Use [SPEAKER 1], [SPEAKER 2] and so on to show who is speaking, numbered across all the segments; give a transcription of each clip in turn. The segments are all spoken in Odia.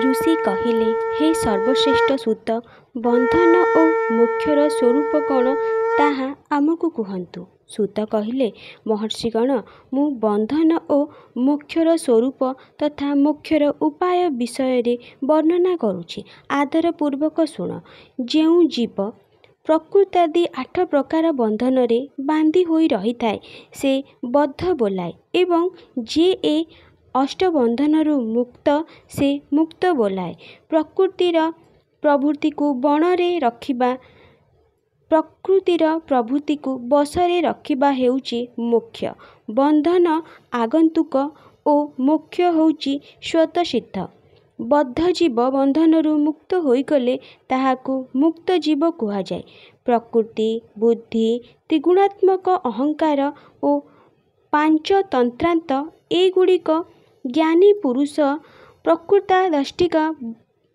[SPEAKER 1] ଋଷି କହିଲେ, ହେ ସର୍ବଶ୍ରେଷ୍ଠ ସୂତ! ବନ୍ଧନ ଓ ମୋକ୍ଷର ସ୍ୱରୂପ କ'ଣ ତାହା ଆମକୁ କୁହନ୍ତୁ। ସୂତ କହିଲେ, ମହର୍ଷିଗଣ! ମୁଁ ବନ୍ଧନ ଓ ମୋକ୍ଷର ସ୍ୱରୂପ ତଥା ମୋକ୍ଷର ଉପାୟ ବିଷୟରେ ବର୍ଣ୍ଣନା କରୁଛି, ଆଦରପୂର୍ବକ ଶୁଣ। ଯେଉଁ ଜୀବ ପ୍ରକୃତ୍ୟାଦି ଆଠ ପ୍ରକାର ବନ୍ଧନରେ ବାନ୍ଧି ହୋଇ ରହିଥାଏ, ସେ ବଦ୍ଧ ବୋଲାଏ ଏବଂ ଯେ ଏ ଅଷ୍ଟବନ୍ଧନରୁ ମୁକ୍ତ ସେ ମୁକ୍ତ ବୋଲାଏ। ପ୍ରକୃତିର ପ୍ରବୃତ୍ତିକୁ ବଶରେ ରଖିବା ହେଉଛି ମୋକ୍ଷ। ବନ୍ଧନ ଆଗନ୍ତୁକ ଓ ମୋକ୍ଷ ହେଉଛି ସ୍ୱତଃସିଦ୍ଧ। ବଦ୍ଧ ଜୀବ ବନ୍ଧନରୁ ମୁକ୍ତ ହୋଇଗଲେ ତାହାକୁ ମୁକ୍ତ ଜୀବ କୁହାଯାଏ। ପ୍ରକୃତି, ବୁଦ୍ଧି, ତ୍ରିଗୁଣାତ୍ମକ ଅହଙ୍କାର ଓ ପାଞ୍ଚତନ୍ମାତ୍ର ଏଗୁଡ଼ିକୁ ଜ୍ଞାନୀ ପୁରୁଷ ପ୍ରକୃତ୍ୟାଧିଷ୍ଠିତ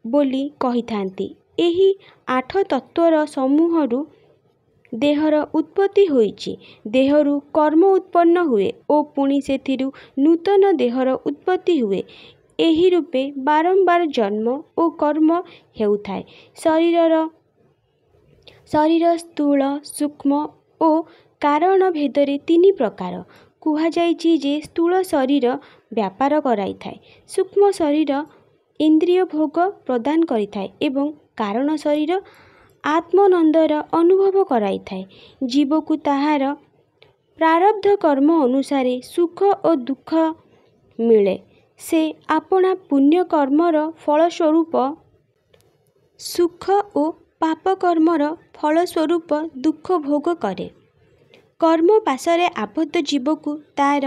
[SPEAKER 1] ବୋଲି କହିଥାନ୍ତି। ଏହି ଆଠ ତତ୍ତ୍ୱର ସମୂହରୁ ଦେହର ଉତ୍ପତ୍ତି ହୋଇଛି। ଦେହରୁ କର୍ମ ଉତ୍ପନ୍ନ ହୁଏ ଓ ପୁଣି ସେଥିରୁ ନୂତନ ଦେହର ଉତ୍ପତ୍ତି ହୁଏ। ଏହିରୂପେ ବାରମ୍ବାର ଜନ୍ମ ଓ କର୍ମ ହେଉଥାଏ। ଶରୀର ସ୍ଥୂଳ, ସୂକ୍ଷ୍ମ ଓ କାରଣ ଭେଦରେ ତିନି ପ୍ରକାର। କୁହାଯାଇଛି ଯେ ସ୍ଥୂଳ ଶରୀର ବ୍ୟାପାର କରାଇଥାଏ, ସୂକ୍ଷ୍ମ ଶରୀର ଇନ୍ଦ୍ରିୟଭୋଗ ପ୍ରଦାନ କରିଥାଏ ଏବଂ କାରଣ ଶରୀର ଆତ୍ମାନନ୍ଦର ଅନୁଭବ କରାଇଥାଏ। ଜୀବକୁ ତାହାର ପ୍ରାରବ୍ଧ କର୍ମ ଅନୁସାରେ ସୁଖ ଓ ଦୁଃଖ ମିଳେ। ସେ ଆପଣା ପୁଣ୍ୟକର୍ମର ଫଳସ୍ୱରୂପ ସୁଖ ଓ ପାପକର୍ମର ଫଳସ୍ୱରୂପ ଦୁଃଖ ଭୋଗ କରେ। କର୍ମପାଶରେ ଆବଦ୍ଧ ଜୀବକୁ ତା'ର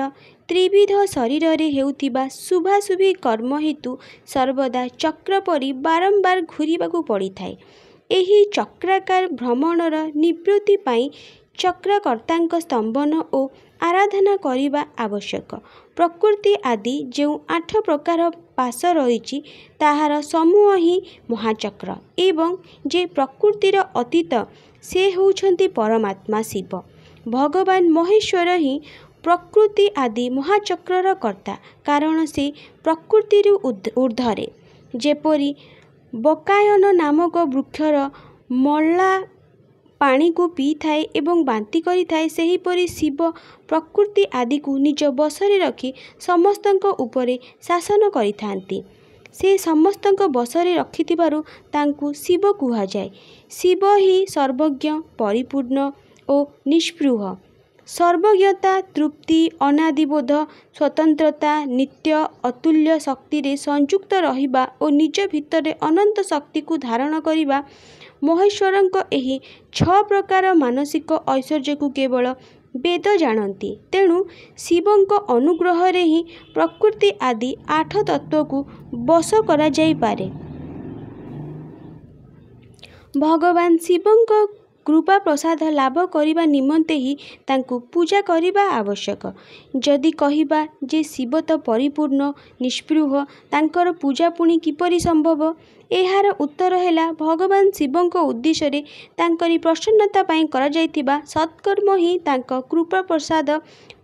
[SPEAKER 1] ତ୍ରିବିଧ ଶରୀରରେ ହେଉଥିବା ଶୁଭାଶୁଭି କର୍ମ ହେତୁ ସର୍ବଦା ଚକ୍ର ପରି ବାରମ୍ବାର ଘୂରିବାକୁ ପଡ଼ିଥାଏ। ଏହି ଚକ୍ରାକାର ଭ୍ରମଣର ନିବୃତ୍ତି ପାଇଁ ଚକ୍ରକର୍ତ୍ତାଙ୍କ ସ୍ତବନ ଓ ଆରାଧନା କରିବା ଆବଶ୍ୟକ। ପ୍ରକୃତି ଆଦି ଯେଉଁ ଆଠ ପ୍ରକାର ପାଶ ରହିଛି, ତାହାର ସମୂହ ହିଁ ମହାଚକ୍ର ଏବଂ ଯେ ପ୍ରକୃତିର ଅତୀତ, ସେ ହେଉଛନ୍ତି ପରମାତ୍ମା ଶିବ। ଭଗବାନ ମହେଶ୍ୱର ହିଁ ପ୍ରକୃତି ଆଦି ମହାଚକ୍ରର କର୍ତ୍ତା, କାରଣ ସେ ପ୍ରକୃତିରୁ ଊର୍ଦ୍ଧ୍ୱରେ। ଯେପରି ବକାୟନ ନାମକ ବୃକ୍ଷର ମଳା ପାଣିକୁ ପିଇଥାଏ ଏବଂ ବାନ୍ତି କରିଥାଏ, ସେହିପରି ଶିବ ପ୍ରକୃତି ଆଦିକୁ ନିଜ ବଶରେ ରଖି ସମସ୍ତଙ୍କ ଉପରେ ଶାସନ କରିଥାନ୍ତି। ସେ ସମସ୍ତଙ୍କ ବଶରେ ରଖିଥିବାରୁ ତାଙ୍କୁ ଶିବ କୁହାଯାଏ। ଶିବ ହିଁ ସର୍ବଜ୍ଞ, ପରିପୂର୍ଣ୍ଣ ଓ ନିଃସ୍ପୃହ। ସର୍ବଜ୍ଞତା, ତୃପ୍ତି, ଅନାଦିବୋଧ, ସ୍ୱତନ୍ତ୍ରତା, ନିତ୍ୟ ଅତୁଲ୍ୟ ଶକ୍ତିରେ ସଂଯୁକ୍ତ ରହିବା ଓ ନିଜ ଭିତରେ ଅନନ୍ତ ଶକ୍ତିକୁ ଧାରଣ କରିବା ମହେଶ୍ୱରଙ୍କ ଏହି ଛଅ ପ୍ରକାର ମାନସିକ ଐଶ୍ୱର୍ଯ୍ୟକୁ କେବଳ ବେଦ ଜାଣନ୍ତି। ତେଣୁ ଶିବଙ୍କ ଅନୁଗ୍ରହରେ ହିଁ ପ୍ରକୃତି ଆଦି ଆଠ ତତ୍ତ୍ୱକୁ ବଶ କରାଯାଇପାରେ। ଭଗବାନ ଶିବଙ୍କ କୃପାପ୍ରସାଦ ଲାଭ କରିବା ନିମନ୍ତେ ହିଁ ତାଙ୍କୁ ପୂଜା କରିବା ଆବଶ୍ୟକ। ଯଦି କହିବା ଯେ ଶିବ ତ ପରିପୂର୍ଣ୍ଣ, ନିଃସ୍ପୃହ, ତାଙ୍କର ପୂଜା ପୁଣି କିପରି ସମ୍ଭବ? ଏହାର ଉତ୍ତର ହେଲା, ଭଗବାନ ଶିବଙ୍କ ଉଦ୍ଦେଶ୍ୟରେ ତାଙ୍କରି ପ୍ରସନ୍ନତା ପାଇଁ କରାଯାଇଥିବା ସତ୍କର୍ମ ହିଁ ତାଙ୍କ କୃପାପ୍ରସାଦ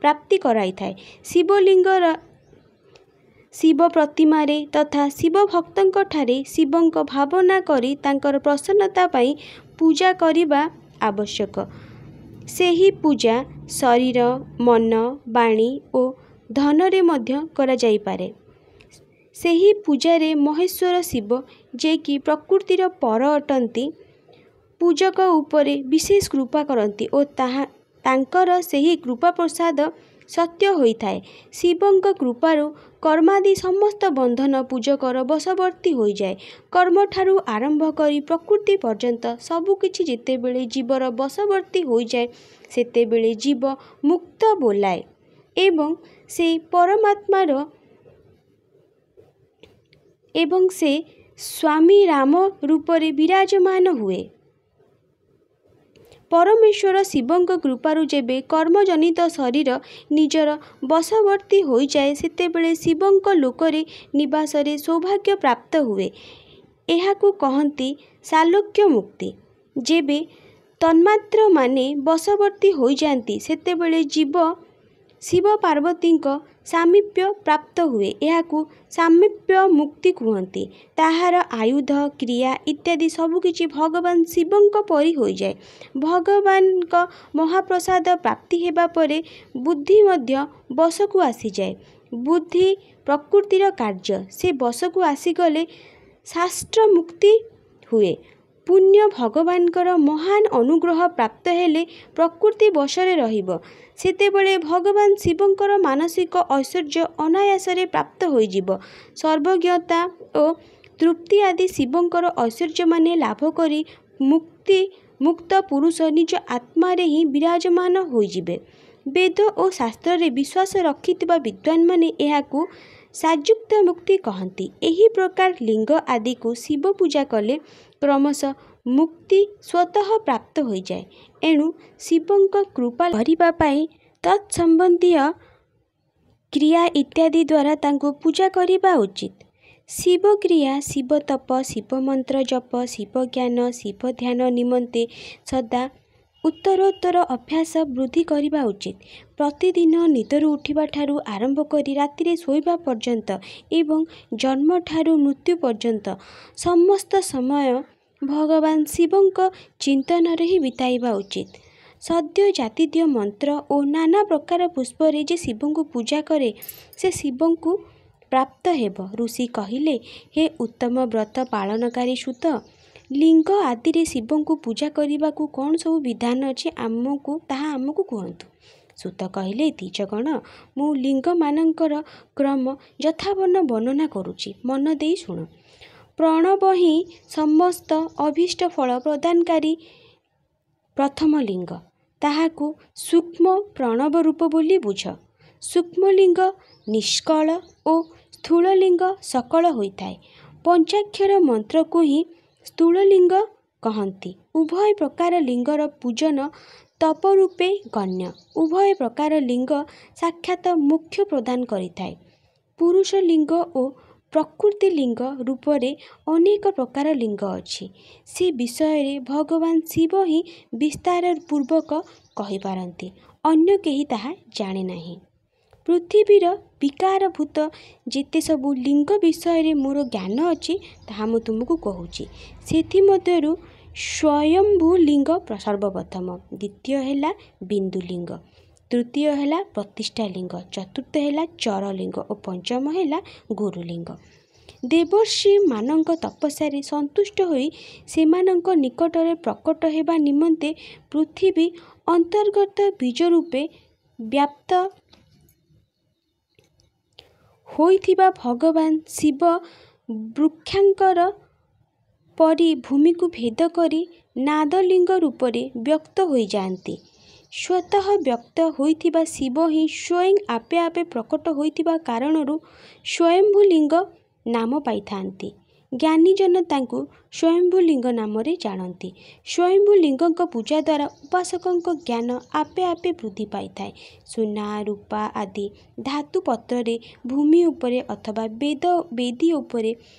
[SPEAKER 1] ପ୍ରାପ୍ତି କରାଇଥାଏ। ଶିବଲିଙ୍ଗର, ଶିବ ପ୍ରତିମାରେ ତଥା ଶିବଭକ୍ତଙ୍କଠାରେ ଶିବଙ୍କ ଭାବନା କରି ତାଙ୍କର ପ୍ରସନ୍ନତା ପାଇଁ ପୂଜା କରିବା ଆବଶ୍ୟକ। ସେହି ପୂଜା ଶରୀର, ମନ, ବାଣୀ ଓ ଧନରେ ମଧ୍ୟ କରାଯାଇପାରେ। ସେହି ପୂଜାରେ ମହେଶ୍ୱର ଶିବ, ଯେ କି ପ୍ରକୃତିର ପର ଅଟନ୍ତି, ପୂଜକ ଉପରେ ବିଶେଷ କୃପା କରନ୍ତି ଓ ତାଙ୍କର ସେହି କୃପାପ୍ରସାଦ ସତ୍ୟ ହୋଇଥାଏ। ଶିବଙ୍କ କୃପାରୁ କର୍ମାଦି ସମସ୍ତ ବନ୍ଧନ ପୂଜକର ବଶବର୍ତ୍ତୀ ହୋଇଯାଏ। କର୍ମଠାରୁ ଆରମ୍ଭ କରି ପ୍ରକୃତି ପର୍ଯ୍ୟନ୍ତ ସବୁକିଛି ଯେତେବେଳେ ଜୀବର ବଶବର୍ତ୍ତୀ ହୋଇଯାଏ, ସେତେବେଳେ ଜୀବ ମୁକ୍ତ ବୋଲାଏ ଏବଂ ସେ ସ୍ୱାମୀ ରାମ ରୂପରେ ବିରାଜମାନ ହୁଏ। ପରମେଶ୍ୱର ଶିବଙ୍କ କୃପାରୁ ଯେବେ କର୍ମଜନିତ ଶରୀର ନିଜର ବଶବର୍ତ୍ତୀ ହୋଇଯାଏ, ସେତେବେଳେ ଶିବଙ୍କ ଲୋକରେ ନିବାସରେ ସୌଭାଗ୍ୟ ପ୍ରାପ୍ତ ହୁଏ। ଏହାକୁ କହନ୍ତି ସାଲୋକ୍ୟ ମୁକ୍ତି। ଯେବେ ତନ୍ମାତ୍ରମାନେ ବଶବର୍ତ୍ତୀ ହୋଇଯାନ୍ତି, ସେତେବେଳେ ଜୀବ ଶିବ ପାର୍ବତୀଙ୍କ ସାମୀପ୍ୟ ପ୍ରାପ୍ତ ହୁଏ। ଏହାକୁ ସାମୀପ୍ୟ ମୁକ୍ତି କୁହନ୍ତି। ତାହାର ଆୟୁଧ, କ୍ରିୟା ଇତ୍ୟାଦି ସବୁକିଛି ଭଗବାନ ଶିବଙ୍କ ପରି ହୋଇଯାଏ। ଭଗବାନଙ୍କ ମହାପ୍ରସାଦ ପ୍ରାପ୍ତି ହେବା ପରେ ବୁଦ୍ଧି ମଧ୍ୟ ବଶକୁ ଆସିଯାଏ। ବୁଦ୍ଧି ପ୍ରକୃତିର କାର୍ଯ୍ୟ। ସେ ବଶକୁ ଆସିଗଲେ ସାଷ୍ଟ୍ରମୁକ୍ତି ହୁଏ। ପୁଣ୍ୟ ଭଗବାନଙ୍କର ମହାନ୍ ଅନୁଗ୍ରହ ପ୍ରାପ୍ତ ହେଲେ ପ୍ରକୃତି ବଶରେ ରହିବ। ସେତେବେଳେ ଭଗବାନ ଶିବଙ୍କର ମାନସିକ ଐଶ୍ୱର୍ଯ୍ୟ ଅନାୟାସରେ ପ୍ରାପ୍ତ ହୋଇଯିବ। ସର୍ବଜ୍ଞତା ଓ ତୃପ୍ତି ଆଦି ଶିବଙ୍କର ଐଶ୍ୱର୍ଯ୍ୟମାନ ଲାଭ କରି ମୁକ୍ତ ପୁରୁଷ ନିଜ ଆତ୍ମାରେ ହିଁ ବିରାଜମାନ ହୋଇଯିବେ। ବେଦ ଓ ଶାସ୍ତ୍ରରେ ବିଶ୍ୱାସ ରଖିଥିବା ବିଦ୍ୱାନମାନେ ଏହାକୁ ସାଯୁଜ୍ୟ ମୁକ୍ତି କହନ୍ତି। ଏହି ପ୍ରକାର ଲିଙ୍ଗ ଆଦିକୁ ଶିବ ପୂଜା କଲେ କ୍ରମଶଃ ମୁକ୍ତି ସ୍ୱତଃ ପ୍ରାପ୍ତ ହୋଇଯାଏ। ଏଣୁ ଶିବଙ୍କ କୃପା କରିବା ପାଇଁ ତତ୍ସମ୍ବନ୍ଧୀୟ କ୍ରିୟା ଇତ୍ୟାଦି ଦ୍ୱାରା ତାଙ୍କୁ ପୂଜା କରିବା ଉଚିତ। ଶିବକ୍ରିୟା, ଶିବତପ, ଶିବମନ୍ତ୍ର ଜପ, ଶିବଜ୍ଞାନ, ଶିବଧ୍ୟାନ ନିମନ୍ତେ ସଦା ଉତ୍ତରୋତ୍ତର ଅଭ୍ୟାସ ବୃଦ୍ଧି କରିବା ଉଚିତ। ପ୍ରତିଦିନ ନିଦରୁ ଉଠିବାଠାରୁ ଆରମ୍ଭ କରି ରାତିରେ ଶୋଇବା ପର୍ଯ୍ୟନ୍ତ ଏବଂ ଜନ୍ମଠାରୁ ମୃତ୍ୟୁ ପର୍ଯ୍ୟନ୍ତ ସମସ୍ତ ସମୟ ଭଗବାନ ଶିବଙ୍କ ଚିନ୍ତନରେ ହିଁ ବିତାଇବା ଉଚିତ। ସଦ୍ୟଜାତୀୟ ମନ୍ତ୍ର ଓ ନାନା ପ୍ରକାର ପୁଷ୍ପରେ ଯେ ଶିବଙ୍କୁ ପୂଜା କରେ, ସେ ଶିବଙ୍କୁ ପ୍ରାପ୍ତ ହେବ। ଋଷି କହିଲେ, ହେ ଉତ୍ତମ ବ୍ରତ ପାଳନକାରୀ ସୂତ, ଲିଙ୍ଗ ଆଦିରେ ଶିବଙ୍କୁ ପୂଜା କରିବାକୁ କ'ଣ ସବୁ ବିଧାନ ଅଛି, ତାହା ଆମକୁ କୁହନ୍ତୁ। ସୂତ କହିଲେ, ଦ୍ୱିଜଗଣ, ମୁଁ ଲିଙ୍ଗମାନଙ୍କର କ୍ରମ ଯଥାବର୍ଣ୍ଣ ବର୍ଣ୍ଣନା କରୁଛି, ମନ ଦେଇ ଶୁଣ। ପ୍ରଣବ ହିଁ ସମସ୍ତ ଅଭୀଷ୍ଟ ଫଳ ପ୍ରଦାନକାରୀ ପ୍ରଥମ ଲିଙ୍ଗ। ତାହାକୁ ସୂକ୍ଷ୍ମ ପ୍ରଣବ ରୂପ ବୋଲି ବୁଝ। ସୂକ୍ଷ୍ମଲିଙ୍ଗ ନିଷ୍କଳ ଓ ସ୍ଥୂଳଲିଙ୍ଗ ସକଳ ହୋଇଥାଏ। ପଞ୍ଚାକ୍ଷର ମନ୍ତ୍ରକୁ ହିଁ ସ୍ଥୂଳଲିଙ୍ଗ କହନ୍ତି। ଉଭୟ ପ୍ରକାର ଲିଙ୍ଗର ପୂଜନ ତପ ରୂପେ ଗଣ୍ୟ। ଉଭୟ ପ୍ରକାର ଲିଙ୍ଗ ସାକ୍ଷାତ ମୋକ୍ଷ ପ୍ରଦାନ କରିଥାଏ। ପୁରୁଷ ଲିଙ୍ଗ ଓ ପ୍ରକୃତି ଲିଙ୍ଗ ରୂପରେ ଅନେକ ପ୍ରକାର ଲିଙ୍ଗ ଅଛି। ସେ ବିଷୟରେ ଭଗବାନ ଶିବ ହିଁ ବିସ୍ତାର ପୂର୍ବକ କହିପାରନ୍ତି, ଅନ୍ୟ କେହି ତାହା ଜାଣେ ନାହିଁ। ପୃଥିବୀର ବିକାରଭୂତ ଯେତେସବୁ ଲିଙ୍ଗ ବିଷୟରେ ମୋର ଜ୍ଞାନ ଅଛି, ତାହା ମୁଁ ତୁମକୁ କହୁଛି। ସେଥିମଧ୍ୟରୁ ସ୍ୱୟମ୍ଭୂ ଲିଙ୍ଗ ସର୍ବପ୍ରଥମ, ଦ୍ୱିତୀୟ ହେଲା ବିନ୍ଦୁଲିଙ୍ଗ, ତୃତୀୟ ହେଲା ପ୍ରତିଷ୍ଠା ଲିଙ୍ଗ, ଚତୁର୍ଥ ହେଲା ଚରଲିଙ୍ଗ ଓ ପଞ୍ଚମ ହେଲା ଗୁରୁଲିଙ୍ଗ। ଦେବର୍ଷିମାନଙ୍କ ତପସ୍ୟାରେ ସନ୍ତୁଷ୍ଟ ହୋଇ ସେମାନଙ୍କ ନିକଟରେ ପ୍ରକଟ ହେବା ନିମନ୍ତେ ପୃଥିବୀ ଅନ୍ତର୍ଗତ ବୀଜ ରୂପେ ବ୍ୟାପ୍ତ ହୋଇଥିବା ଭଗବାନ ଶିବ ବୃକ୍ଷାଙ୍କର ପରି ଭୂମିକୁ ଭେଦ କରି ନାଦଲିଙ୍ଗ ରୂପରେ ବ୍ୟକ୍ତ ହୋଇଯାଆନ୍ତି। ସ୍ୱତଃ ବ୍ୟକ୍ତ ହୋଇଥିବା ଶିବ ହିଁ ସ୍ୱୟଂ ଆପେ ଆପେ ପ୍ରକଟ ହୋଇଥିବା କାରଣରୁ ସ୍ୱୟମ୍ଭୂଲିଙ୍ଗ ନାମ ପାଇଥାନ୍ତି। ଜ୍ଞାନୀଜନ ତାଙ୍କୁ ସ୍ୱୟମ୍ଭୂଲିଙ୍ଗ ନାମରେ ଜାଣନ୍ତି। ସ୍ୱୟମ୍ଭୂଲିଙ୍ଗଙ୍କ ପୂଜା ଦ୍ୱାରା ଉପାସକଙ୍କ ଜ୍ଞାନ ଆପେ ଆପେ ବୃଦ୍ଧି ପାଇଥାଏ। ସୁନା, ରୂପା ଆଦି ଧାତୁ ପତ୍ରରେ ଭୂମି ଉପରେ ଅଥବା ବେଦୀ ଉପରେ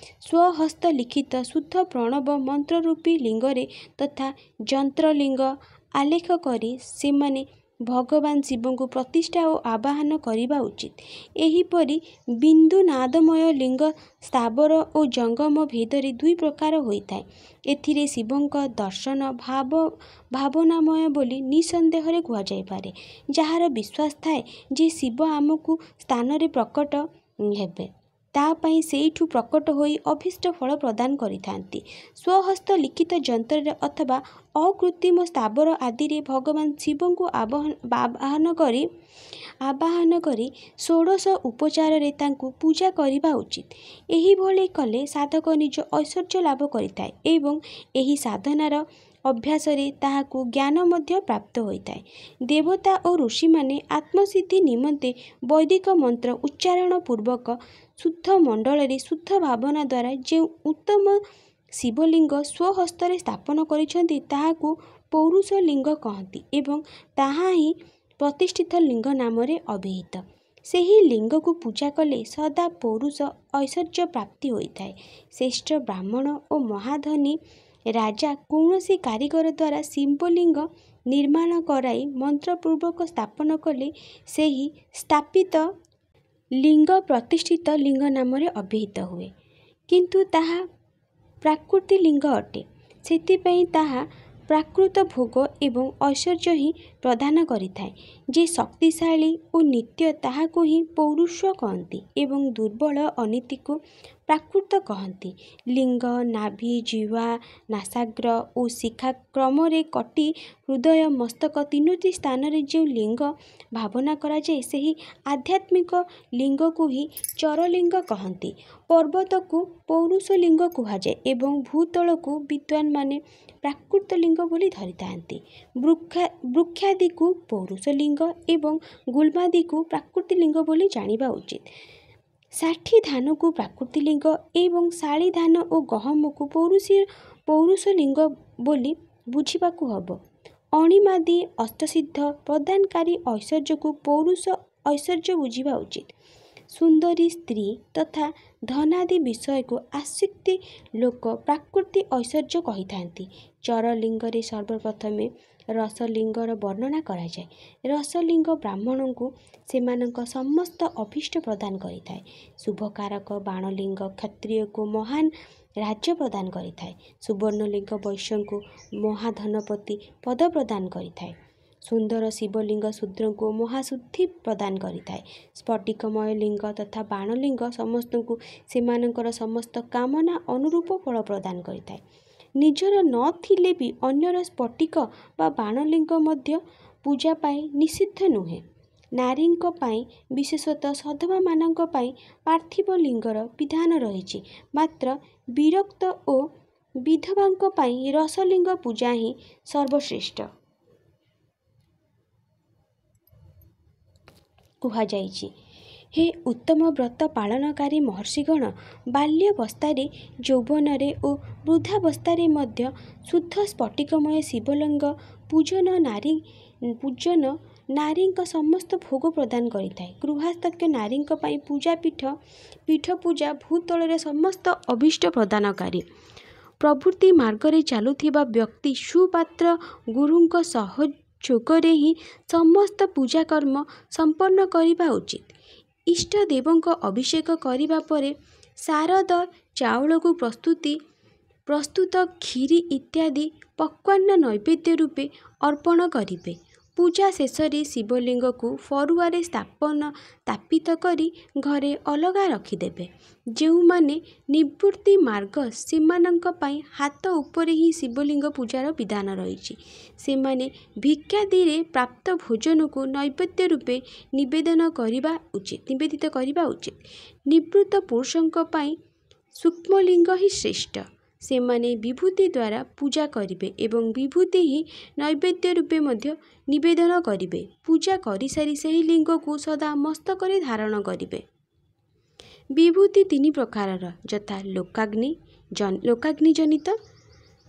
[SPEAKER 1] ସ୍ୱହସ୍ତ ଲିଖିତ ଶୁଦ୍ଧ ପ୍ରଣବ ମନ୍ତ୍ରରୂପୀ ଲିଙ୍ଗରେ ତଥା ଯନ୍ତ୍ରଲିଙ୍ଗ ଆଲେଖ କରି ସେମାନେ ଭଗବାନ ଶିବଙ୍କୁ ପ୍ରତିଷ୍ଠା ଓ ଆବାହନ କରିବା ଉଚିତ। ଏହିପରି ବିନ୍ଦୁ ନାଦମୟ ଲିଙ୍ଗ ସ୍ଥାବର ଓ ଜଙ୍ଗମ ଭେଦରେ ଦୁଇ ପ୍ରକାର ହୋଇଥାଏ। ଏଥିରେ ଶିବଙ୍କ ଦର୍ଶନ ଭାବନାମୟ ବୋଲି ନିଃସନ୍ଦେହରେ କୁହାଯାଇପାରେ। ଯାହାର ବିଶ୍ୱାସ ଥାଏ ଯେ ଶିବ ଅମୁକ ସ୍ଥାନରେ ପ୍ରକଟ ହେବେ, ତା ପାଇଁ ସେଇଠୁ ପ୍ରକଟ ହୋଇ ଅଭୀଷ୍ଟ ଫଳ ପ୍ରଦାନ କରିଥାନ୍ତି। ସ୍ୱହସ୍ତ ଲିଖିତ ଯନ୍ତ୍ରରେ ଅଥବା ଅକୃତ୍ରିମ ସ୍ଥାବର ଆଦିରେ ଭଗବାନ ଶିବଙ୍କୁ ଆବାହନ କରି ଷୋଡ଼ଶ ଉପଚାରରେ ତାଙ୍କୁ ପୂଜା କରିବା ଉଚିତ। ଏହିଭଳି କଲେ ସାଧକ ନିଜ ଐଶ୍ୱର୍ଯ୍ୟ ଲାଭ କରିଥାଏ ଏବଂ ଏହି ସାଧନାର ଅଭ୍ୟାସରେ ତାହାକୁ ଜ୍ଞାନ ମଧ୍ୟ ପ୍ରାପ୍ତ ହୋଇଥାଏ। ଦେବତା ଓ ଋଷିମାନେ ଆତ୍ମସିଦ୍ଧି ନିମନ୍ତେ ବୈଦିକ ମନ୍ତ୍ର ଉଚ୍ଚାରଣ ପୂର୍ବକ ଶୁଦ୍ଧ ମଣ୍ଡଳରେ ଶୁଦ୍ଧ ଭାବନା ଦ୍ୱାରା ଯେଉଁ ଉତ୍ତମ ଶିବଲିଙ୍ଗ ସ୍ୱହସ୍ତରେ ସ୍ଥାପନ କରିଛନ୍ତି, ତାହାକୁ ପୌରୁଷ ଲିଙ୍ଗ କହନ୍ତି ଏବଂ ତାହା ହିଁ ପ୍ରତିଷ୍ଠିତ ଲିଙ୍ଗ ନାମରେ ଅଭିହିତ। ସେହି ଲିଙ୍ଗକୁ ପୂଜା କଲେ ସଦା ପୌରୁଷ ଐଶ୍ୱର୍ଯ୍ୟ ପ୍ରାପ୍ତି ହୋଇଥାଏ। ଶ୍ରେଷ୍ଠ ବ୍ରାହ୍ମଣ ଓ ମହାଧନୀ ରାଜା କୌଣସି କାରିଗର ଦ୍ୱାରା ଶିବଲିଙ୍ଗ ନିର୍ମାଣ କରାଇ ମନ୍ତ୍ରପୂର୍ବକ ସ୍ଥାପନ କଲେ ସେହି ସ୍ଥାପିତ ଲିଙ୍ଗ ପ୍ରତିଷ୍ଠିତ ଲିଙ୍ଗ ନାମରେ ଅଭିହିତ ହୁଏ। କିନ୍ତୁ ତାହା ପ୍ରାକୃତି ଲିଙ୍ଗ ଅଟେ। ସେଥିପାଇଁ ତାହା ପ୍ରାକୃତ ଭୋଗ ଏବଂ ଐଶ୍ୱର୍ଯ୍ୟ ହିଁ ପ୍ରଦାନ କରିଥାଏ। ଯେ ଶକ୍ତିଶାଳୀ ଓ ନିତ୍ୟ ତାହାକୁ ହିଁ ପୌରୁଷ କହନ୍ତି ଏବଂ ଦୁର୍ବଳ ଅନିତିକୁ ପ୍ରାକୃତ କହନ୍ତି। ଲିଙ୍ଗ, ନାଭି, ଜିହ୍ୱା, ନାସାଗ୍ର ଓ ଶିଖା କ୍ରମରେ କଟି, ହୃଦୟ, ମସ୍ତକ ତିନୋଟି ସ୍ଥାନରେ ଯେଉଁ ଲିଙ୍ଗ ଭାବନା କରାଯାଏ, ସେହି ଆଧ୍ୟାତ୍ମିକ ଲିଙ୍ଗକୁ ହିଁ ଚରଲିଙ୍ଗ କହନ୍ତି। ପର୍ବତକୁ ପୌରୁଷ ଲିଙ୍ଗ କୁହାଯାଏ ଏବଂ ଭୂତଳକୁ ବିଦ୍ୱାନମାନେ ପ୍ରାକୃତ ଲିଙ୍ଗ ବୋଲି ଧରିଥାନ୍ତି। ବୃକ୍ଷାଦିକୁ ପୌରୁଷ ଲିଙ୍ଗ ଏବଂ ଗୁଳ୍ମାଦିକୁ ପ୍ରାକୃତି ଲିଙ୍ଗ ବୋଲି ଜାଣିବା ଉଚିତ। ଷାଠି ଧାନକୁ ପ୍ରାକୃତି ଲିଙ୍ଗ ଏବଂ ଶାଳି ଧାନ ଓ ଗହମକୁ ପୌରୁଷ ଲିଙ୍ଗ ବୋଲି ବୁଝିବାକୁ ହେବ। ଅଣିମାଦି ଅଷ୍ଟସିଦ୍ଧ ପ୍ରଦାନକାରୀ ଐଶ୍ୱର୍ଯ୍ୟକୁ ପୌରୁଷ ଐଶ୍ୱର୍ଯ୍ୟ ବୁଝିବା ଉଚିତ। ସୁନ୍ଦରୀ ସ୍ତ୍ରୀ ତଥା ଧନାଦି ବିଷୟକୁ ଆସକ୍ତି ଲୋକ ପ୍ରାକୃତି ଐଶ୍ୱର୍ଯ୍ୟ କହିଥାନ୍ତି। ଚରଲିଙ୍ଗରେ ସର୍ବପ୍ରଥମେ ରସଲିଙ୍ଗର ବର୍ଣ୍ଣନା କରାଯାଏ। ରସଲିଙ୍ଗ ବ୍ରାହ୍ମଣଙ୍କୁ ସେମାନଙ୍କ ସମସ୍ତ ଅଭୀଷ୍ଟ ପ୍ରଦାନ କରିଥାଏ। ଶୁଭକାରକ ବାଣଲିଙ୍ଗ କ୍ଷତ୍ରିୟକୁ ମହାନ ରାଜ୍ୟ ପ୍ରଦାନ କରିଥାଏ। ସୁବର୍ଣ୍ଣଲିଙ୍ଗ ବୈଶ୍ୟଙ୍କୁ ମହାଧନପତି ପଦ ପ୍ରଦାନ କରିଥାଏ। ସୁନ୍ଦର ଶିବଲିଙ୍ଗ ଶୂଦ୍ରଙ୍କୁ ମହାଶୁଦ୍ଧି ପ୍ରଦାନ କରିଥାଏ। ସ୍ଫଟିକମୟ ଲିଙ୍ଗ ତଥା ବାଣଲିଙ୍ଗ ସମସ୍ତଙ୍କୁ ସେମାନଙ୍କର ସମସ୍ତ କାମନା ଅନୁରୂପ ଫଳ ପ୍ରଦାନ କରିଥାଏ। ନିଜର ନଥିଲେ ବି ଅନ୍ୟର ସ୍ଫଟିକ ବା ବାଣଲିଙ୍ଗ ମଧ୍ୟ ପୂଜା ପାଇଁ ନିଷିଦ୍ଧ ନୁହେଁ। ନାରୀଙ୍କ ପାଇଁ, ବିଶେଷତଃ ସଧବାମାନଙ୍କ ପାଇଁ ପାର୍ଥିବ ଲିଙ୍ଗର ବିଧାନ ରହିଛି। ମାତ୍ର ବିରକ୍ତ ଓ ବିଧବାଙ୍କ ପାଇଁ ରସଲିଙ୍ଗ ପୂଜା ହିଁ ସର୍ବଶ୍ରେଷ୍ଠ କୁହାଯାଇଛି। ହେ ଉତ୍ତମ ବ୍ରତ ପାଳନକାରୀ ମହର୍ଷିଗଣ, ବାଲ୍ୟାବସ୍ଥାରେ, ଯୌବନରେ ଓ ବୃଦ୍ଧାବସ୍ଥାରେ ମଧ୍ୟ ଶୁଦ୍ଧ ସ୍ଫଟିକମୟ ଶିବଲିଙ୍ଗ ପୂଜନ ନାରୀଙ୍କ ସମସ୍ତ ଭୋଗ ପ୍ରଦାନ କରିଥାଏ। ଗୃହସ୍ଥ୍ୟ ନାରୀଙ୍କ ପାଇଁ ପୂଜା ପୀଠ ପୂଜା ଭୂତଳରେ ସମସ୍ତ ଅଭୀଷ୍ଟ ପ୍ରଦାନକାରୀ। ପ୍ରବୃତ୍ତି ମାର୍ଗରେ ଚାଲୁଥିବା ବ୍ୟକ୍ତି ସୁପାତ୍ର ଗୁରୁଙ୍କ ସହଯୋଗରେ ହିଁ ସମସ୍ତ ପୂଜାକର୍ମ ସମ୍ପନ୍ନ କରିବା ଉଚିତ। ଇଷ୍ଟଦେବଙ୍କ ଅଭିଷେକ କରିବା ପରେ ଶାରଦ ଚାଉଳକୁ ପ୍ରସ୍ତୁତ କ୍ଷୀରି ଇତ୍ୟାଦି ପକ୍ୱାନ୍ନ ନୈବେଦ୍ୟ ରୂପେ ଅର୍ପଣ କରିବେ। ପୂଜା ଶେଷରେ ଶିବଲିଙ୍ଗକୁ ଫରୁଆରେ ସ୍ଥାପିତ କରି ଘରେ ଅଲଗା ରଖିଦେବେ। ଯେଉଁମାନେ ନିବୃତ୍ତି ମାର୍ଗ, ସେମାନଙ୍କ ପାଇଁ ହାତ ଉପରେ ହିଁ ଶିବଲିଙ୍ଗ ପୂଜାର ବିଧାନ ରହିଛି। ସେମାନେ ଭିକ୍ଷାଦିରେ ପ୍ରାପ୍ତ ଭୋଜନକୁ ନୈବେଦ୍ୟ ରୂପେ ନିବେଦିତ କରିବା ଉଚିତ। ନିବୃତ୍ତ ପୁରୁଷଙ୍କ ପାଇଁ ସୂକ୍ଷ୍ମଲିଙ୍ଗ ହିଁ ଶ୍ରେଷ୍ଠ। ସେମାନେ ବିଭୂତି ଦ୍ୱାରା ପୂଜା କରିବେ ଏବଂ ବିଭୂତି ହିଁ ନୈବେଦ୍ୟ ରୂପେ ମଧ୍ୟ ନିବେଦନ କରିବେ। ପୂଜା କରିସାରି ସେହି ଲିଙ୍ଗକୁ ସଦା ମସ୍ତକରେ ଧାରଣ କରିବେ। ବିଭୂତି ତିନି ପ୍ରକାରର, ଯଥା ଲୋକାଗ୍ନିଜନିତ,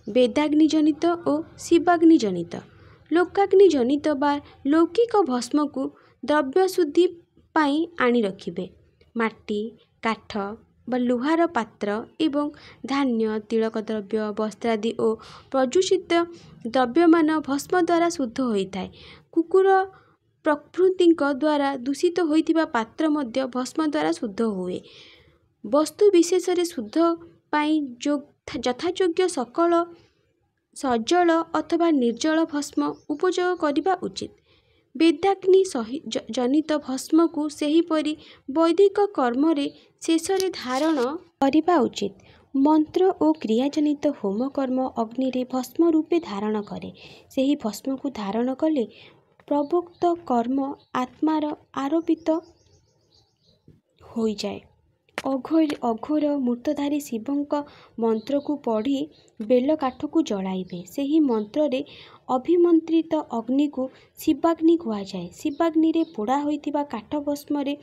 [SPEAKER 1] ବେଦାଗ୍ନିଜନିତ ଓ ଶିବାଗ୍ନିଜନିତ। ଲୋକାଗ୍ନିଜନିତ ବା ଲୌକିକ ଭସ୍ମକୁ ଦ୍ରବ୍ୟଶୁଦ୍ଧି ପାଇଁ ଆଣି ରଖିବେ। ମାଟି, କାଠ ବା ଲୁହାର ପାତ୍ର ଏବଂ ଧାନ୍ୟ, ତିଳକ ଦ୍ରବ୍ୟ, ବସ୍ତ୍ରାଦି ଓ ପ୍ରଦୂଷିତ ଦ୍ରବ୍ୟମାନ ଭସ୍ମ ଦ୍ୱାରା ଶୁଦ୍ଧ ହୋଇଥାଏ। କୁକୁର ପ୍ରଭୃତିଙ୍କ ଦ୍ୱାରା ଦୂଷିତ ହୋଇଥିବା ପାତ୍ର ମଧ୍ୟ ଭସ୍ମ ଦ୍ୱାରା ଶୁଦ୍ଧ ହୁଏ। ବସ୍ତୁବିଶେଷରେ ଶୁଦ୍ଧ ପାଇଁ ଯଥାଯୋଗ୍ୟ ସଜଳ ଅଥବା ନିର୍ଜଳ ଭସ୍ମ ଉପଯୋଗ କରିବା ଉଚିତ। ବେଦାଗ୍ନି ଜନିତ ଭସ୍ମକୁ ସେହିପରି ବୈଦିକ କର୍ମରେ ଶେଷରେ ଧାରଣ କରିବା ଉଚିତ। ମନ୍ତ୍ର ଓ କ୍ରିୟାଜନିତ ହୋମକର୍ମ ଅଗ୍ନିରେ ଭସ୍ମ ରୂପେ ଧାରଣ କରେ। ସେହି ଭସ୍ମକୁ ଧାରଣ କଲେ ପୂର୍ବୋକ୍ତ କର୍ମ ଆତ୍ମାରେ ଆରୋପିତ ହୋଇଯାଏ। ଅଘୋର ମୂର୍ତ୍ତିଧାରୀ ଶିବଙ୍କ ମନ୍ତ୍ରକୁ ପଢ଼ି ବେଲ କାଠକୁ ଜଳାଇବେ। ସେହି ମନ୍ତ୍ରରେ ଅଭିମନ୍ତ୍ରିତ ଅଗ୍ନିକୁ ଶିବାଗ୍ନି କୁହାଯାଏ। ଶିବାଗ୍ନିରେ ପୋଡ଼ା ହୋଇଥିବା କାଠ ଭସ୍ମରେ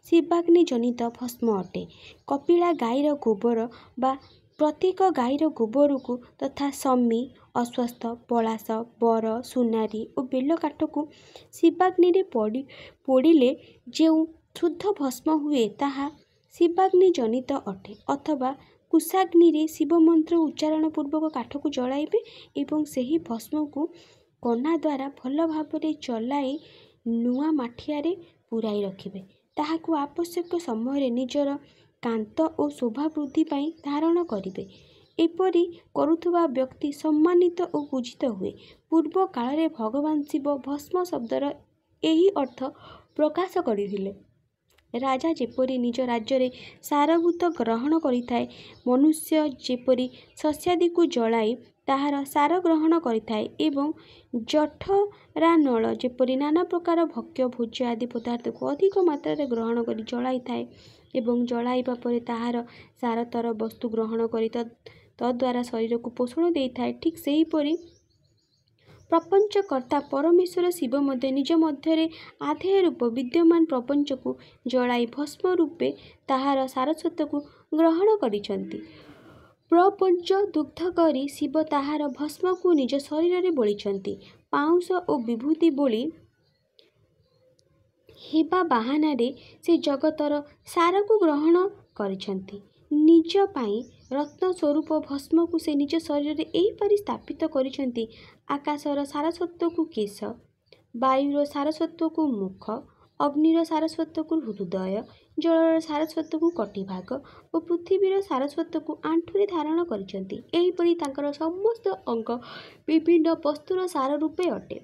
[SPEAKER 1] ଶିବାଗ୍ନିଜନିତ ଭସ୍ମ ଅଟେ। କପିଳା ଗାଈର ଗୋବର ବା ପ୍ରତ୍ୟେକ ଗାଈର ଗୋବରକୁ ତଥା ଶମୀ, ଅଶ୍ୱତ୍ଥ, ପଳାଶ, ବର, ସୁନାରୀ ଓ ବେଲ କାଠକୁ ଶିବାଗ୍ନିରେ ପୋଡ଼ିଲେ ଯେଉଁ ଶୁଦ୍ଧ ଭସ୍ମ ହୁଏ, ତାହା ଶିବାଗ୍ନିଜନିତ ଅଟେ। ଅଥବା କୁଶାଗ୍ନିରେ ଶିବମନ୍ତ୍ର ଉଚ୍ଚାରଣ ପୂର୍ବକ କାଠକୁ ଜଳାଇବେ ଏବଂ ସେହି ଭସ୍ମକୁ କନାଦ୍ୱାରା ଭଲ ଭାବରେ ଚଲାଇ ନୂଆ ମାଠିଆରେ ପୂରାଇ ରଖିବେ। ତାହାକୁ ଆବଶ୍ୟକ ସମୟରେ ନିଜର କାନ୍ତି ଓ ଶୋଭା ବୃଦ୍ଧି ପାଇଁ ଧାରଣ କରିବେ। ଏପରି କରୁଥିବା ବ୍ୟକ୍ତି ସମ୍ମାନିତ ଓ ପୂଜିତ ହୁଏ। ପୂର୍ବ କାଳରେ ଭଗବାନ ଶିବ ଭସ୍ମ ଶବ୍ଦର ଏହି ଅର୍ଥ ପ୍ରକାଶ କରିଥିଲେ। ରାଜା ଯେପରି ନିଜ ରାଜ୍ୟରେ ସାରଭୂତ ଗ୍ରହଣ କରିଥାଏ, ମନୁଷ୍ୟ ଯେପରି ଶସ୍ୟାଦିକୁ ଜଳାଇ ତାହାର ସାର ଗ୍ରହଣ କରିଥାଏ ଏବଂ ଜଠରାନଳ ଯେପରି ନାନା ପ୍ରକାର ଭକ୍ଷ୍ୟ, ଭୋଜ୍ୟ ଆଦି ପଦାର୍ଥକୁ ଅଧିକ ମାତ୍ରାରେ ଗ୍ରହଣ କରି ଜଳାଇଥାଏ ଏବଂ ଜଳାଇବା ପରେ ତାହାର ସାରତର ବସ୍ତୁ ଗ୍ରହଣ କରି ତଦ୍ଦ୍ୱାରା ଶରୀରକୁ ପୋଷଣ ଦେଇଥାଏ, ଠିକ୍ ସେହିପରି ପ୍ରପଞ୍ଚକର୍ତ୍ତା ପରମେଶ୍ୱର ଶିବ ମଧ୍ୟ ନିଜ ମଧ୍ୟରେ ଆଧେୟ ରୂପେ ବିଦ୍ୟମାନ ପ୍ରପଞ୍ଚକୁ ଜଳାଇ ଭସ୍ମ ରୂପେ ତାହାର ସାରସ୍ୱତକୁ ଗ୍ରହଣ କରିଛନ୍ତି। ପ୍ରପଞ୍ଚ ଦଗ୍ଧ କରି ଶିବ ତାହାର ଭସ୍ମକୁ ନିଜ ଶରୀରରେ ବୋଳିଛନ୍ତି। ପାଉଁଶ ଓ ବିଭୂତି ବୋଳି ହେବା ବାହାନାରେ ସେ ଜଗତର ସାରକୁ ଗ୍ରହଣ କରିଛନ୍ତି। ନିଜ ପାଇଁ ରତ୍ନ ସ୍ୱରୂପ ଭସ୍ମକୁ ସେ ନିଜ ଶରୀରରେ ଏହିପରି ସ୍ଥାପିତ କରିଛନ୍ତି। ଆକାଶର ସାରସ୍ୱତକୁ କେଶ, ବାୟୁର ସାରସ୍ୱତକୁ ମୁଖ, ଅଗ୍ନିର ସାରସ୍ୱତକୁ ହୃଦୟ, ଜଳର ସାରସ୍ୱତକୁ କଟିଭାଗ ଓ ପୃଥିବୀର ସାରସ୍ୱତକୁ ଆଣ୍ଠୁରେ ଧାରଣ କରିଛନ୍ତି। ଏହିପରି ତାଙ୍କର ସମସ୍ତ ଅଙ୍ଗ ବିଭିନ୍ନ ବସ୍ତୁର ସାର ରୂପେ ଅଟେ।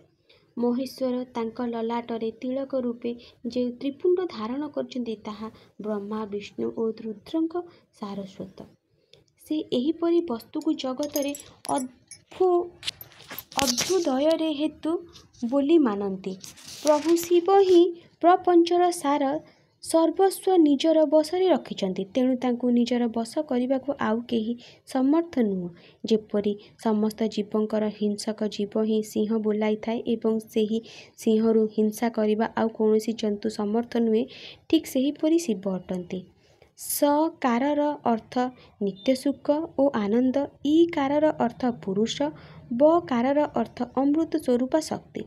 [SPEAKER 1] ମହେଶ୍ୱର ତାଙ୍କ ଲଲାଟରେ ତିଳକ ରୂପେ ଯେଉଁ ତ୍ରିପୁଣ୍ଡ ଧାରଣ କରିଛନ୍ତି, ତାହା ବ୍ରହ୍ମା, ବିଷ୍ଣୁ ଓ ରୁଦ୍ରଙ୍କ ସାରସ୍ୱତ। ସେ ଏହିପରି ବସ୍ତୁକୁ ଜଗତରେ ଅଭ୍ୟୁଦୟର ହେତୁ ବୋଲି ମାନନ୍ତି। ପ୍ରଭୁ ଶିବ ହିଁ ପ୍ରପଞ୍ଚର ସାର ସର୍ବସ୍ୱ ନିଜର ବଶରେ ରଖିଛନ୍ତି। ତେଣୁ ତାଙ୍କୁ ନିଜର ବଶ କରିବାକୁ ଆଉ କେହି ସମର୍ଥ ନୁହେଁ। ଯେପରି ସମସ୍ତ ଜୀବଙ୍କର ହିଂସକ ଜୀବ ହିଁ ସିଂହ ବୋଲାଇଥାଏ ଏବଂ ସେହି ସିଂହରୁ ହିଂସା କରିବା ଆଉ କୌଣସି ଜନ୍ତୁ ସମର୍ଥ ନୁହେଁ, ଠିକ୍ ସେହିପରି ଶିବ ଅଟନ୍ତି। ସ କାରର ଅର୍ଥ ନିତ୍ୟସୁଖ ଓ ଆନନ୍ଦ, ଇ କାରର ଅର୍ଥ ପୁରୁଷ, ବ କାରର ଅର୍ଥ ଅମୃତ ସ୍ୱରୂପା ଶକ୍ତି।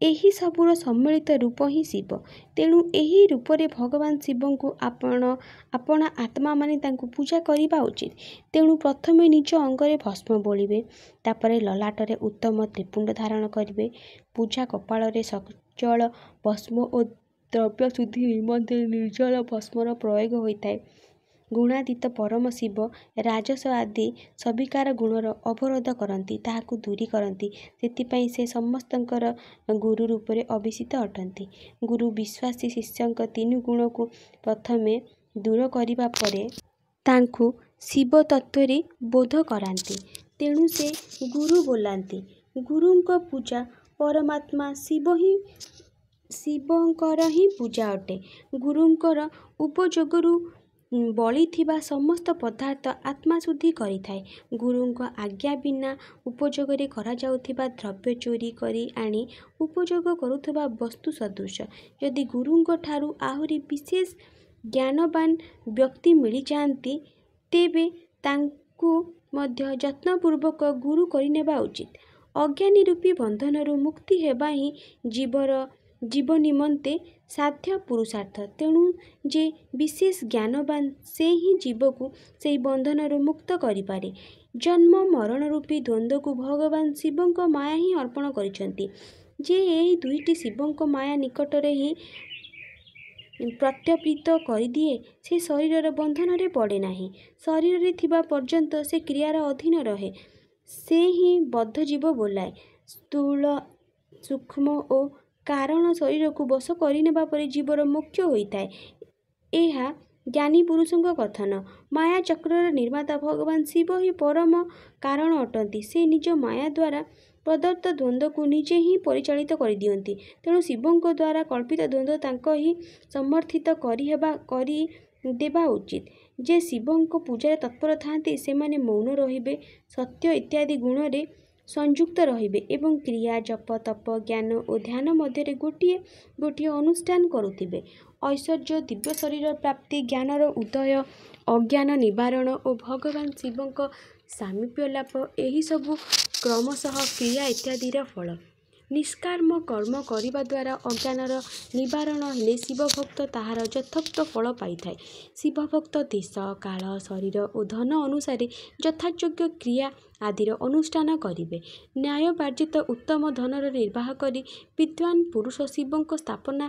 [SPEAKER 1] ଏହି ସବୁର ସମ୍ମିଳିତ ରୂପ ହିଁ ଶିବ। ତେଣୁ ଏହି ରୂପରେ ଭଗବାନ ଶିବଙ୍କୁ ଆପଣା ଆତ୍ମା ମାନି ତାଙ୍କୁ ପୂଜା କରିବା ଉଚିତ। ତେଣୁ ପ୍ରଥମେ ନିଜ ଅଙ୍ଗରେ ଭସ୍ମ ବୋଳିବେ, ତା'ପରେ ଲଲାଟରେ ଉତ୍ତମ ତ୍ରିପୁଣ୍ଡ ଧାରଣ କରିବେ। ପୂଜା କପାଳରେ ସଜଳ ଭସ୍ମ ଓ ଦ୍ରବ୍ୟଶୁଦ୍ଧି ନିମନ୍ତେ ନିର୍ଜଳ ଭସ୍ମର ପ୍ରୟୋଗ ହୋଇଥାଏ। ଗୁଣାତୀତ ପରମ ଶିବ ରାଜସ ଆଦି ସବିକାର ଗୁଣର ଅବରୋଧ କରନ୍ତି, ତାହାକୁ ଦୂର କରନ୍ତି। ସେଥିପାଇଁ ସେ ସମସ୍ତଙ୍କର ଗୁରୁ ରୂପରେ ଅଭିହିତ ଅଟନ୍ତି। ଗୁରୁ ବିଶ୍ୱାସୀ ଶିଷ୍ୟଙ୍କ ତିନି ଗୁଣକୁ ପ୍ରଥମେ ଦୂର କରିବା ପରେ ତାଙ୍କୁ ଶିବତତ୍ତ୍ୱରେ ବୋଧ କରାନ୍ତି। ତେଣୁ ସେ ଗୁରୁ ବୋଲାନ୍ତି। ଗୁରୁଙ୍କ ପୂଜା ପରମାତ୍ମା ଶିବଙ୍କର ହିଁ ପୂଜା ଅଟେ। ଗୁରୁଙ୍କର ଉପଯୋଗରୁ ବଳିଥିବା ସମସ୍ତ ପଦାର୍ଥ ଆତ୍ମଶୁଦ୍ଧି କରିଥାଏ। ଗୁରୁଙ୍କ ଆଜ୍ଞା ବିନା ଉପଯୋଗରେ କରାଯାଉଥିବା ଦ୍ରବ୍ୟ ଚୋରି କରି ଆଣି ଉପଯୋଗ କରୁଥିବା ବସ୍ତୁ ସଦୃଶ। ଯଦି ଗୁରୁଙ୍କଠାରୁ ଆହୁରି ବିଶେଷ ଜ୍ଞାନବାନ ବ୍ୟକ୍ତି ମିଳିଯାଆନ୍ତି, ତେବେ ତାଙ୍କୁ ମଧ୍ୟ ଯତ୍ନପୂର୍ବକ ଗୁରୁ କରିନେବା ଉଚିତ। ଅଜ୍ଞାନ ରୂପୀ ବନ୍ଧନରୁ ମୁକ୍ତି ହେବା ହିଁ ଜୀବ ନିମନ୍ତେ ସାଧ୍ୟ ପୁରୁଷାର୍ଥ। ତେଣୁ ଯେ ବିଶେଷ ଜ୍ଞାନବାନ, ସେ ହିଁ ଜୀବକୁ ସେହି ବନ୍ଧନରୁ ମୁକ୍ତ କରିପାରେ। ଜନ୍ମ ମରଣ ରୂପୀ ଦ୍ୱନ୍ଦ୍ୱକୁ ଭଗବାନ ଶିବଙ୍କ ମାୟା ହିଁ ଅର୍ପଣ କରିଛନ୍ତି। ଯେ ଏହି ଦୁଇଟି ଶିବଙ୍କ ମାୟା ନିକଟରେ ହିଁ ପ୍ରତ୍ୟର୍ପିତ କରିଦିଏ, ସେ ଶରୀରର ବନ୍ଧନରେ ପଡ଼େ ନାହିଁ। ଶରୀରରେ ଥିବା ପର୍ଯ୍ୟନ୍ତ ସେ କ୍ରିୟାର ଅଧୀନ ରହେ। ସେ ହିଁ ବଦ୍ଧଜୀବ ବୋଲାଏ। ସ୍ଥୂଳ, ସୂକ୍ଷ୍ମ ଓ କାରଣ ଶରୀରକୁ ବଶ କରିନେବା ପରେ ଜୀବର ମୋକ୍ଷ ହୋଇଥାଏ। ଏହା ଜ୍ଞାନୀପୁରୁଷଙ୍କ କଥନ। ମାୟାଚକ୍ରର ନିର୍ମାତା ଭଗବାନ ଶିବ ହିଁ ପରମ କାରଣ ଅଟନ୍ତି। ସେ ନିଜ ମାୟାଦ୍ୱାରା ପ୍ରଦତ୍ତ ଦ୍ୱନ୍ଦ୍ୱକୁ ନିଜେ ହିଁ ପରିଚାଳିତ କରିଦିଅନ୍ତି। ତେଣୁ ଶିବଙ୍କ ଦ୍ୱାରା କଳ୍ପିତ ଦ୍ୱନ୍ଦ୍ୱ ତାଙ୍କ ହିଁ ସମର୍ଥିତ କରିଦେବା ଉଚିତ। ଯେ ଶିବଙ୍କ ପୂଜାରେ ତତ୍ପର ଥାଆନ୍ତି, ସେମାନେ ମୌନ ରହିବେ, ସତ୍ୟ ଇତ୍ୟାଦି ଗୁଣରେ ସଂଯୁକ୍ତ ରହିବେ ଏବଂ କ୍ରିୟା, ଜପ, ତପ, ଜ୍ଞାନ ଓ ଧ୍ୟାନ ମଧ୍ୟରେ ଗୋଟିଏ ଗୋଟିଏ ଅନୁଷ୍ଠାନ କରୁଥିବେ। ଐଶ୍ୱର୍ଯ୍ୟ, ଦିବ୍ୟ ଶରୀର ପ୍ରାପ୍ତି, ଜ୍ଞାନର ଉଦୟ, ଅଜ୍ଞାନ ନିବାରଣ ଓ ଭଗବାନ ଶିବଙ୍କ ସାମୀପ୍ୟ ଲାଭ, ଏହିସବୁ କ୍ରମଶଃ କ୍ରିୟା ଇତ୍ୟାଦିର ଫଳ। ନିଷ୍କାମ କର୍ମ କରିବା ଦ୍ୱାରା ଅଜ୍ଞାନର ନିବାରଣ ହେଲେ ଶିବଭକ୍ତ ତାହାର ଯଥୋକ୍ତ ଫଳ ପାଇଥାଏ। ଶିବଭକ୍ତ ଦେଶ, କାଳ, ଶରୀର ଓ ଧନ ଅନୁସାରେ ଯଥାଯୋଗ୍ୟ କ୍ରିୟା ଆଦିର ଅନୁଷ୍ଠାନ କରିବେ। ନ୍ୟାୟୋପାର୍ଜିତ ଉତ୍ତମ ଧନର ନିର୍ବାହ କରି ବିଦ୍ୱାନ ପୁରୁଷ ଶିବଙ୍କ ସ୍ଥାପନା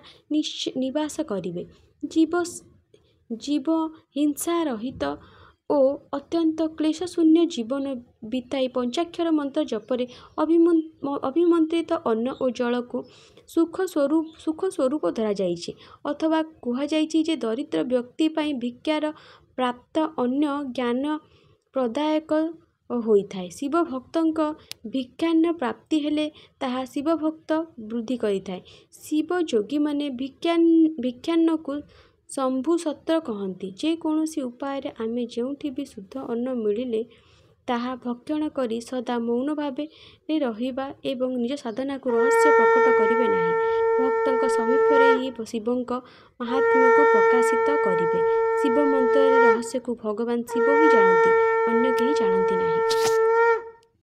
[SPEAKER 1] ନିବାସ କରିବେ। ଜୀବ ହିଂସାରହିତ ଓ ଅତ୍ୟନ୍ତ କ୍ଳେଶଶୂନ୍ୟ ଜୀବନ ବିତାଇ ପଞ୍ଚାକ୍ଷର ମନ୍ତ୍ର ଜପରେ ଅଭିମନ୍ତ୍ରିତ ଅନ୍ନ ଓ ଜଳକୁ ସୁଖ ସ୍ୱରୂପ ଧରାଯାଇଛି ଅଥବା କୁହାଯାଇଛି ଯେ ଦରିଦ୍ର ବ୍ୟକ୍ତି ପାଇଁ ଭିକ୍ଷାର ପ୍ରାପ୍ତ ଅନ୍ନ ଜ୍ଞାନ ପ୍ରଦାୟକ ହୋଇଥାଏ। ଶିବଭକ୍ତଙ୍କ ଭିକ୍ଷାନ୍ନ ପ୍ରାପ୍ତି ହେଲେ ତାହା ଶିବଭକ୍ତ ବୃଦ୍ଧି କରିଥାଏ। ଶିବଯୋଗୀମାନେ ଭିକ୍ଷାନ୍ନକୁ ଶମ୍ଭୁସତ୍ର କହନ୍ତି। ଯେ କୌଣସି ଉପାୟରେ ଆମେ ଯେଉଁଠି ବି ଶୁଦ୍ଧ ଅନ୍ନ ମିଳିଲେ ତାହା ଭକ୍ଷଣ କରି ସଦା ମୌନ ଭାବରେ ରହିବା ଏବଂ ନିଜ ସାଧନାକୁ ରହସ୍ୟ ପ୍ରକଟ କରିବେ ନାହିଁ। ଭକ୍ତଙ୍କ ସମୀପରେ ହିଁ ଶିବଙ୍କ ମାହାତ୍ମ୍ୟକୁ ପ୍ରକାଶିତ କରିବେ। ଶିବ ମନ୍ତ୍ରର ରହସ୍ୟକୁ ଭଗବାନ ଶିବ ହିଁ ଜାଣନ୍ତି, ଅନ୍ୟ କେହି ଜାଣନ୍ତି ନାହିଁ।